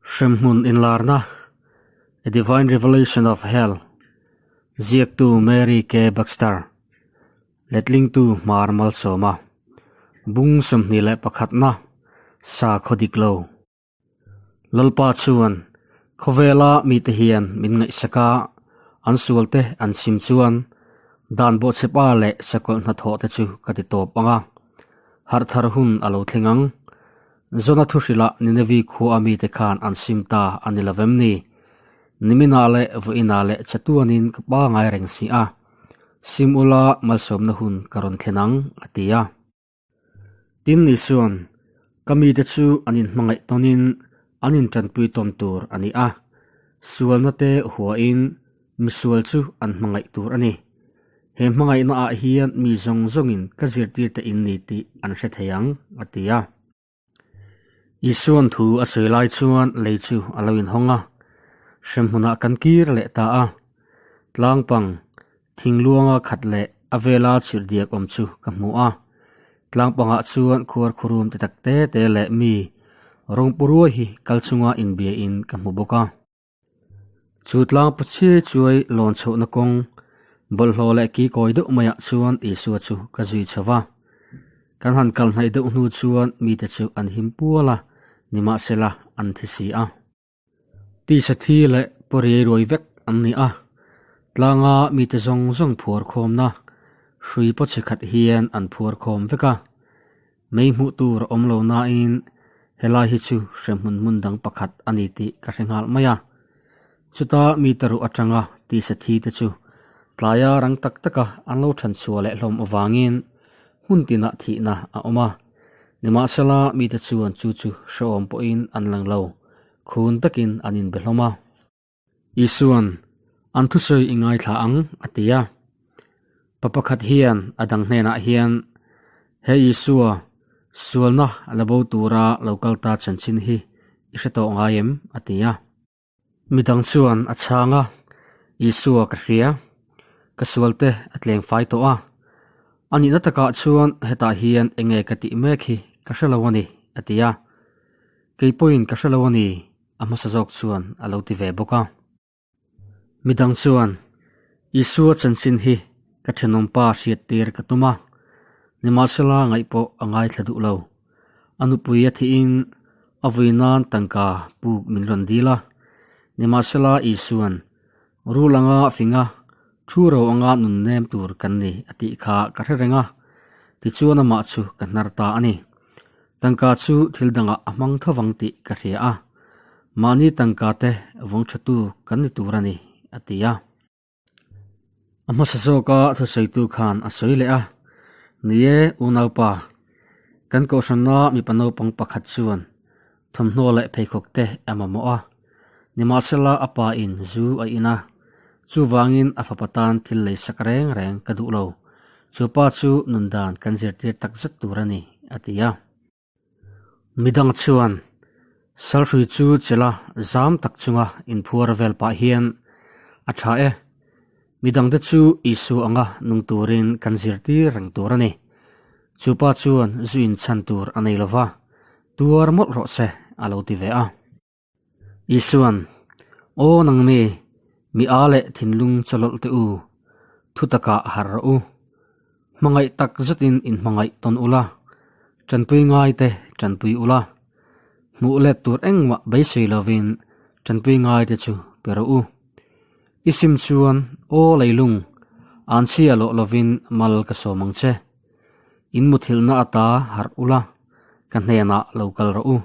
Hremhmun inlarna, A Divine Revelation of Hell, ziaktu Mary K. Baxter, letlingtu Hmar Malsawma, bung 21na, Sakhaw dik lo. Lalpa chuan, Khawvela mite hian min ngaihsak a, an sualte an chim chuan dan bawhchhepa leh sakawlh hnathawhte chu ka ti tawp ang a, harh thar hun a lo thleng ang. Zona thu hrilhah Ninevi khua a mite khan an sim ta a ni lovem ni? Niminah leh vawiinah leh chatuanin ka pa ngai reng si a, sim ula malsawmna hun ka rawn thlen ang, a ti a. Tin ni chuan, Ka mite chu an inhmangaih tawnin an intanpui tawn tur a ni a, sualna te huain misual chu an hmangaih tur a ni. He hmangaihna ah hian mi zawng zawngin ka zirtirte in ni tih an hre thei ang, a ti a. Isuan thu a sawi lai chuan lei chu a lo inhawng a, hremhmunah kan kir leh ta a. Tlangpang, thingluanga khat leh a vela chirhdiak awm chu ka hmu a. Tlangpangah chuan khuar khurum te tak te te leh mi rawngpu ruai hi kal chunga inbiain ka hmu bawk a. Chu tlang pa chiai chuai lawn chhohna kawng bawlhhlawh leh kikawi deuh maiah chuan Isua chu ka zui chho va. Kan han kal hnaih deuh hnu chuan mite chu an him pual a, nimahsela an thi si a. Tisa thi leh pawriai ruai vek an ni a, tlanga mite zawng zawng phuar khawmna hrui paw chi khat hian an phuar khawm vek a. Mei hmuh tur a awm lo nain helai hi chu hrehmun hmun dang pakhat a ni tih ka hre nghal mai a. Chuta mi ta ruh atanga tisa thi te chu tlaia rang tak taka an lo than chhuah leh hlawm avangin hmun tinah thihna a awm a. Nimahsela mite chuan chu chu hrehawm pawhin an lang lo, khun takin an inbe hlawm a. Isuan, An thusawi i ngaithla ang, a ti a. Pa pakhat hian a dang hnenah hian, He Isua, sualna la bo tura lo kal ta chanchin hi i hre tawh ngai em? a ti a. Midang chuan a chhang a, Isua ka hria, ka sualte a tleng fai tawh a. A nihna takah chuan hetah hian enge ka tih mek hi ka hre lo a ni, a ti a. Kei pawhin ka hre lo a ni, a hmasa zawk chuan a lo ti ve bawk a. Midang chuan, Isua chanchin hi ka thenawmpa hriattir ka tum a, nimahsela ngaih pawh a ngaithla duh lo. A nupui a thihin a vui nan tangka puk min rawn dil a, nimahsela Isuan, Rul anga finga, thu ro anga nun nem tur kan ni a tih kha ka hre reng a, tichuan amah chu ka hnar ta a ni. Tangka chu thil dangah a hmang tho vang tih ka hria a, mahni tangka te vawng thatu kan ni tur a ni, a ti a. A hmasa zawka thusawitu khan a sawi leh a, Ni e, unaupa, kan kohhrana mipa naupang pakhat chuan thawmhnaw leh pheikhawk te a mamawh a, nimahsela a pa in zu a in a, chuvangin a fapa tan thil lei sak reng reng ka duh lo, chu pa chu nundan kan zirtir tak zet tur a ni, a ti a. Midang chuan Salhrui chu chela zam tak chunga inphuar vel pah hian a tha e, midangte chu Isua anga nung turin kan zirtir reng tur a ni. Chu pa chuan zu inchhan tur a nei lova, Tuar mawlh rawh se, a lo ti ve a. Isuan, Aw nangni, mi a leh thinlung chawlawlh teh u, thu takah harh rawh u. Hmangaih tak zetin inhmangaih tawn ula, tanpui ngaite tanpui ula, hmuh let tur engmah beisei lovin tanpui ngaite chu pe rawh u. I sim chuan, Aw leilung, anchhia lawh lovin mal ka sawm ang che. In muthilhna ata harh ula, ka hnenah lo kal rawh u.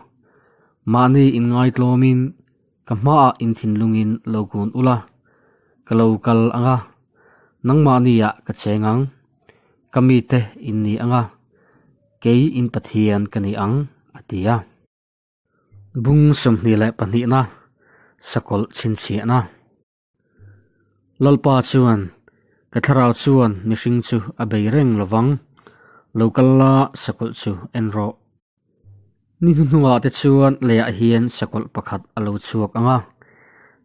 Mahni in ngaitlawmin ka hmaah in thinlungin lo kun ula, ka lo kal ang a, nangmahniah ka cheng ang, ka mite in ni ang a, kei in Pathian ka ni ang, a ti a. Bung 22na, Sakawlh chhinchhiahna. Lalpa chuan, Ka thlarau chuan mihring chu a bei reng lo vang, lo kal la sakawlh chu en rawh. Ni hnuhnungah te chuan leiah hian sakawlh pakhat a lo chhuak ang a,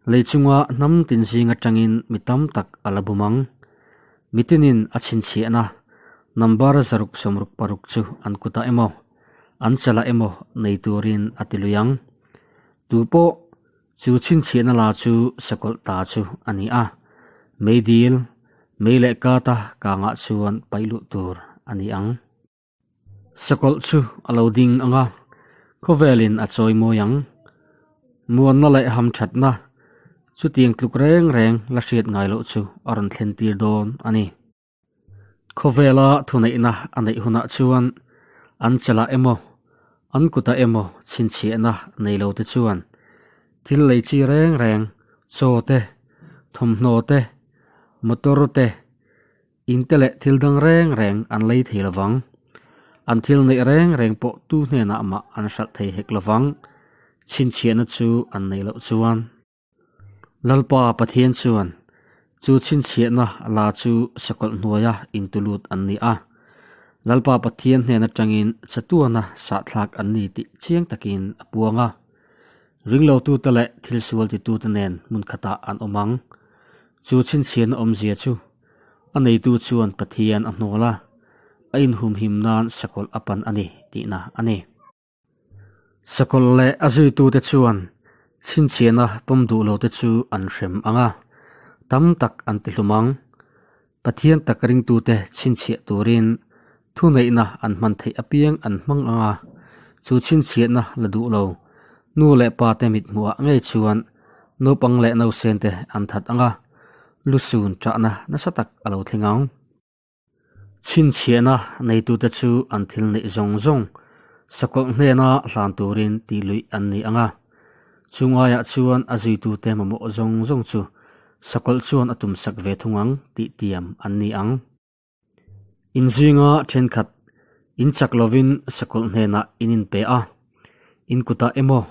lei chunga hnam tin zing atangin mi tam tak a la bum ang. Mitinin a chhinchhiahna number 666 chu an kutah emaw, an chalah emaw nei turin a ti lui ang. Tupawh. Chu chhinchhiahna la chu sakawlh ta chu a ni a, meidil, mei leh kata kangah chuan paih luh tur a ni ang. Sakawlh chu a lo ding ang a, khawvelin a chawi mawi ang. Muanna leh hamthatna chutiang tluk reng reng la hriat ngai loh chu a rawn thlen tir dawn a ni. Khawvela thuneihna a neih hunah chuan an chalah emaw, an kutah emaw chhinchhiahna nei lo te chuan thil lei chi reng reng, chaw te, thawmhnaw te, motor te, In te leh thil dang reng reng an lei thei lovang. An thil neih reng reng pawh tu hnenah mah an hralh thei hek lovang. Chhinchhiahna chu an neih loh chuan. Lalpa Pathian chuan chu chhinchhiahna la chu sakawlh hnuaia intulut an ni a. Lalpa Pathian hnen atangin chatuana sahthlak an ni tih chiang takin a puang a. Ringlotute leh thil sual titute nen hmun khatah an awm ang. Chu chhinchhiahna awmzia chu A neitu chuan Pathian a hnawl a, a inhumhim nan sakawlh a pan a ni tihna a ni. Sakawlh leh a zuitute chuan chhinchhiahna pawm duh lote chu an hrem ang a, tam tak an tihlum ang. Pathian tak ringtute chhinchhiah turin thuneihna an hman theih apiang an hmang ang a, chu chhinchhiahna la duh lo nu leh pate mithmuhah ngei chuan naupang leh nausente an that ang a, lusun ṭahna nasa tak a lo thleng ang. Chhinchhiahna neitute chu an thil neih zawng zawng sakawlh hnena hlan turin tih luih an ni ang a, chung aiah chuan a zuitute mamawh zawng zawng chu sakawlh chuan a tumsak ve thung ang tih tiam an ni ang. Inzinga thenkhat in chak lovin sakawlh hnenah in inpe a, in kutah emaw,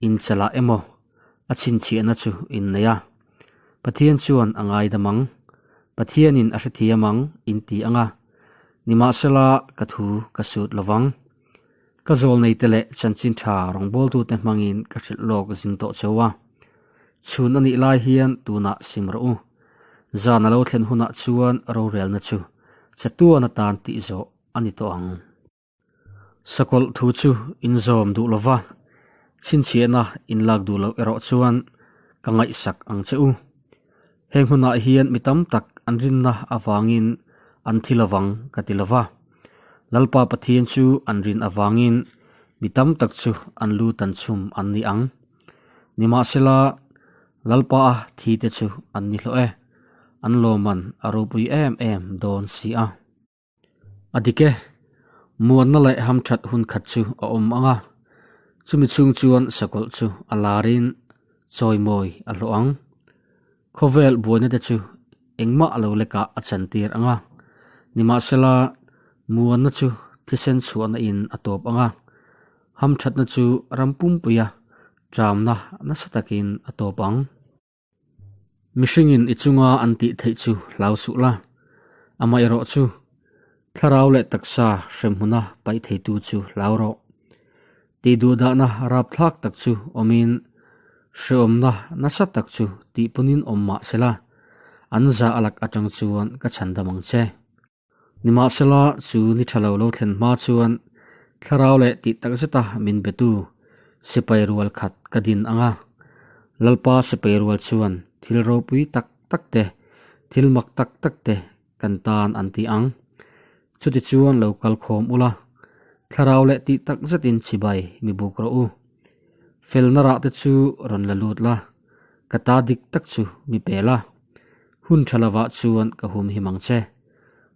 in chalah emaw a chhinchhiahna chu in nei a. Pathian chuan a ngaidam ang, Pathianin a hrethiam ang in ti ang a, nimahsela ka thu ka sut lovang. Ka zawlneite leh chanchin tha rawngbawltute hmangin ka hrilh lawk zing tawh cheu a. Chhun a nih lai hian tunah sim rawh u. Zan a lo thlen hunah chuan rorelna chu chatuan atan tih zawh a ni tawh ang. Sakawlh thu chu in zawm duh lo va, chhinchhiahna in lak duh loh erawh chuan ka ngaihsak ang che u. Heng hunah hian mi tam tak an rinna avangin an thi lovang ka ti lo va. Lalpa Pathian chu an rin avangin mi tam tak chu an lu tan chhum an ni ang. Nimahsela, Lalpa a thi te chu an ni hlawh e, an lawmman a ropui em em dawn si a. A dik e, muanna leh hamthat hun khat chu a awm ang a, chumi chhung chuan sakawlh chu a larin chawimawi a hlawh ang. Khawvel buaina te chu engmah lo lekah a chantir ang a, nimahsela muanna chu thisen chhuahna in a tawp ang a, hamthatna chu ram pumpuia ṭamna nasa takin a tawp ang. Mihringin i chunga an tih theih chu hlau suh la, amaherawh chu thlarau leh taksa hremhmuna paih theitu chu hlau rawh. Tih duhdahna rapthlak tak chu awmin hrehawmna nasa tak chu tihpunin awm mah sela, an za a lak atang chuan ka chhandam ang che. Nimahsela, chu ni tha lo lo thlen hma chuan thlarau leh tih tak zeta min betu sipai rual khat ka din ang a. Lalpa sipai rual chuan thil ropui tak tak te, thil mak tak tak te kan tan an ti ang. Chutichuan lo kal khawm ula, thlarau leh tih tak zetin chibai mi buk rawh u. Felna rah te chu rawn la lut la, ka ta dik tak chu mi pe la. Hun tha lovah chuan ka hum him ang che.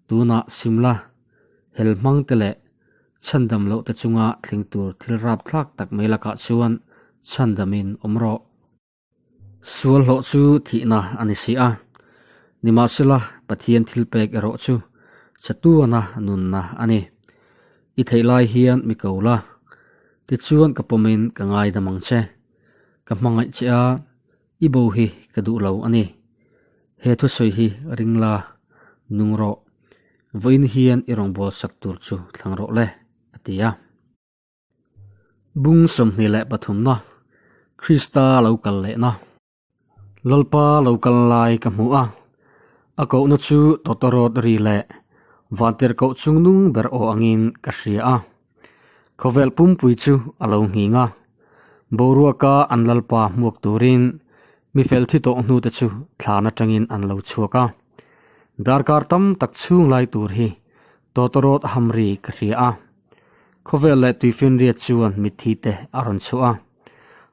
Tunah Simla, hel hmang te leh chhandam loh te chunga thleng tur thil rapthlak tak mai lakah chuan chhandamin awm rawh. Sual hlawh chu thihna a ni si a, nimahsela Pathian thilpek erawh chu chatuana nunna a ni. I theih lai hian mi ko la, tichuan ka pawmin ka ngaidam ang che. Ka hmangaih che a, I bo hi ka duh lo a ni. He thusawi hi ring la, nung rawh. Vawiin hian i rawngbâwl sak tur chu thlang rawh le, a ti a. Bung 23na, Krista lo kal lehna. Lalpa lo kal lai ka hmu a, a kohna chu tawtawrawt ri leh vantirhkoh chungnung ber aw angin ka hria a. Khawvel pumpui chu a lo nghing a. Boruaka an Lalpa hmuak turin mi fel thi tawh hnute chu thlan atangin an lo chhuak a. Darkar tam tak chhung lai tur hi tawtawrawt hamri ka hria a. Khawvel leh tuifinriat chuan mitthi te a rawn chhuah a.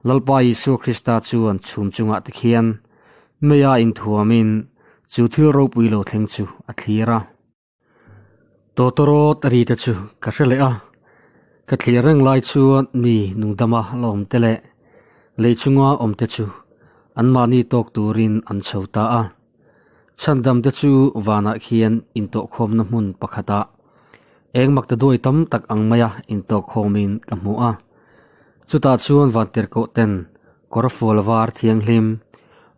Lalpa Isua Krista chuan chhum chungah te khian meia inthuamin chu thil ropui lo thleng chu a thlir a. Tawtawrawt ri te chu ka hre leh a, ka thlir reng lai chuan mi nungdama la awm te leh lei chunga awm te chu anmahni tawk turin an chho ta a. Chhandam te chu vanah khian intawhkhawmna hmun pakhatah eng mak ta duai tam tak ang maia intawhkhawmin ka hmu a. Chutah chuan vantirhkoh ten kawr fual var thianghlim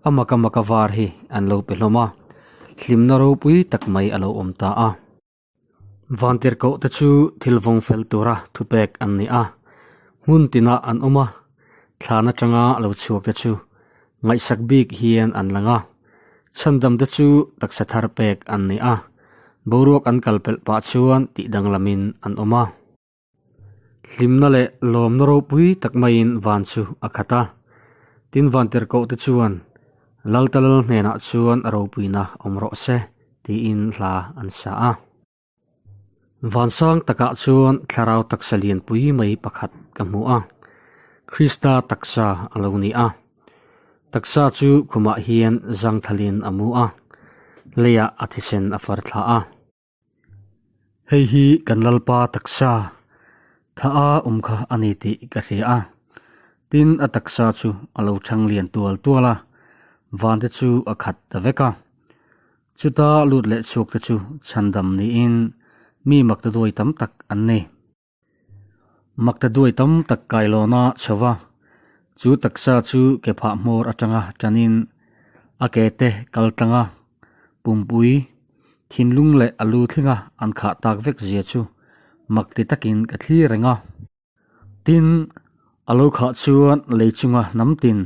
a maka maka var hi an lo pe hlawm a, hlimna ropui tak mai a lo awm ta a. Vantirhkoh te chu thil vawng fel tura thupek an ni a, hmun tinah an awm a, thlan atanga lo chhuak te chu ngaihsak bik hian an lang a, chhandam te chu taksa thar pek an ni a, boruak an kal pelh pah chuan tih danglamin an awm a. Hlimna leh lawmna ropui tak maiin van chu a khat a, tin vantirhkoh te chuan Laltalal hnenah chuan a ropuina awm rawh se tiin hla an sa a. Vansang takah chuan thlarau taksa lianpui mai pakhat ka hmu a, Krista taksa a lo ni a. Taksa chu khumah hian zangthalin a mu a, leiah a thisen a far thla a. Hei hi kan Lalpa taksa tha a awm kha a ni tih ka hria a, tin a taksa chu a lo chhang lian tual tual a, van te chu a khat ta vek a. Chuta lut leh chhuak te chu chhandam niin mi maktaduai tam tak an ni. Maktaduai tam tak kailawna chho va, chu taksa chu ke phah hmawr atanga tanin a ke te kal tlang a, pumpui, thinlung leh a lu thlinga an khah tak vek zia chu mak ti takin ka thlir reng a. Tin, a lo khah chuan lei chunga hnam tin,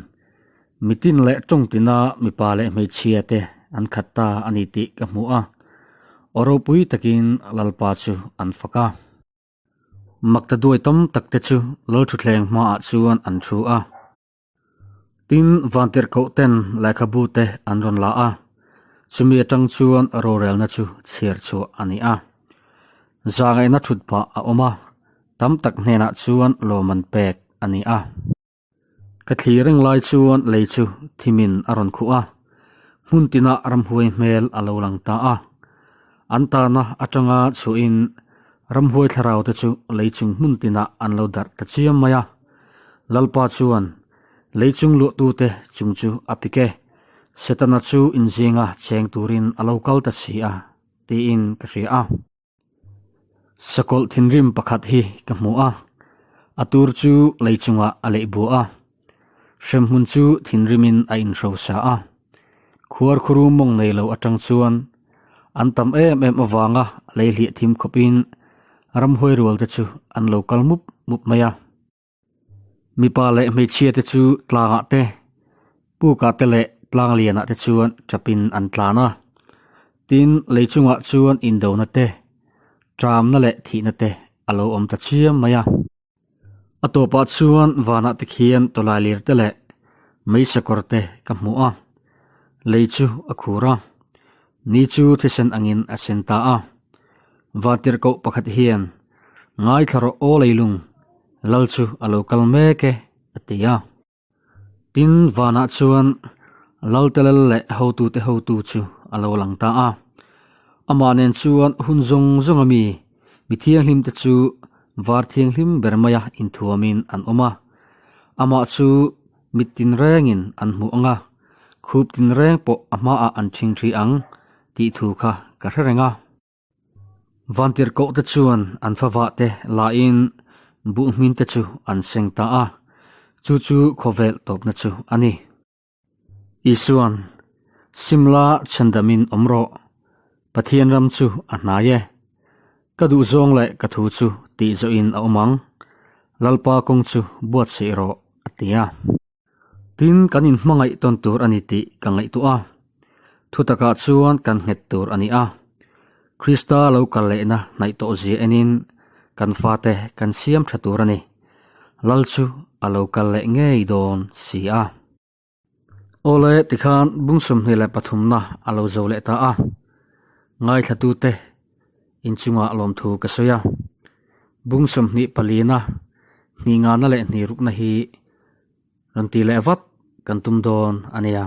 mitin leh tawng tina mipa leh hmeichhia te an khat ta a ni tih ka hmu a, aw ropui takin Lalpa chu an fak a. Makta duai tam tak te chu Lalthuthleng hmaah chuan an thu a. Tin, vantirhkoh ten lehkhabu te an rawn la a, chumi atang chuan rorelna chu chhiar chhuah a ni a. Zahngaihna thut pah a awm a, tam tak hnenah chuan lawmman pek a ni a. Ka thlir reng lai chuan lei chu thimin a rawn khuh a, hmun tinah ramhuai hmel a lo lang ta a. An tana atanga chhuahin ramhuai thlarau te chu lei chung hmun tinah an lo darh ta chiam mai a. Lalpa chuan lei chung luahtute chung chu a pik e, Setana chu inzinga cheng turin a lo kal ta si a, tiin ka hria a. Sakawlh thinrim pakhat hi ka hmu a, a tur chu lei chungah a leih bua a, hremhmun chu thinrimin a inhrosa a. Khuarkhuru mawng nei lo atang chuan an tam em em avanga lei hliah thim khawpin ramhuai rual te chu an lo kal mup mup mai a. Mipa leh hmeichhia te chu tlangah te, pukah te leh tlang lianah te chuan tap in an tlan a. Tin, lei chungah chuan indona te, tramna leh thihna te a lo awm ta chiam mai a. A tawpah chuan vanah te khian tawlailir te leh meisakawr te ka hmu a, lei chu a khur a, ni chu thisen angin a sen ta a. Vantirhkoh pakhat hian, Ngaithla rawh aw leilung, lal chu a lo kal mek e, a ti a. Tin, vanah chuan Lalte lal leh hotute hotu chu a lo lang ta a. Amah nen chuan hun zawng zawnga mi, mi thianghlimte chu var thianghlim ber maia inthuamin an awm a. Amah chu mit tinrengin an hmuh ang a, khup tinreng pawh a hmaah an ṭhingṭhi ang tih thu kha ka hre reng a. Vantirhkoh te chuan an favah te lain buhhmin te chu an seng ta a, chu chu khawvel tawpna chu a ni. Isuan, Simla chhandamin awm rawh, Pathian ram chu a hnai e. Ka duhzawng leh ka thu chu tih zawhin a awm ang, Lalpa kawng chu buatsaih rawh, a ti a. Tin, kan inhmangaih tawn tur a ni tih ka ngaihtuah a. Thutakah chuan kan nghet tur a ni a. Krista lo kal lehna hnaih tawh zia enin kan fate kan siam tha tur a ni. Lal chu a lo kal leh ngei dawn si a. Awle tikhan bung 23 na a lo zo leh ta a. Ngaithlatute inchungah lawmthu ka sawi a. Bung 24 na, hnih ngana leh hnih rukna hi rawn ti leh vat kan tum dawn a nia.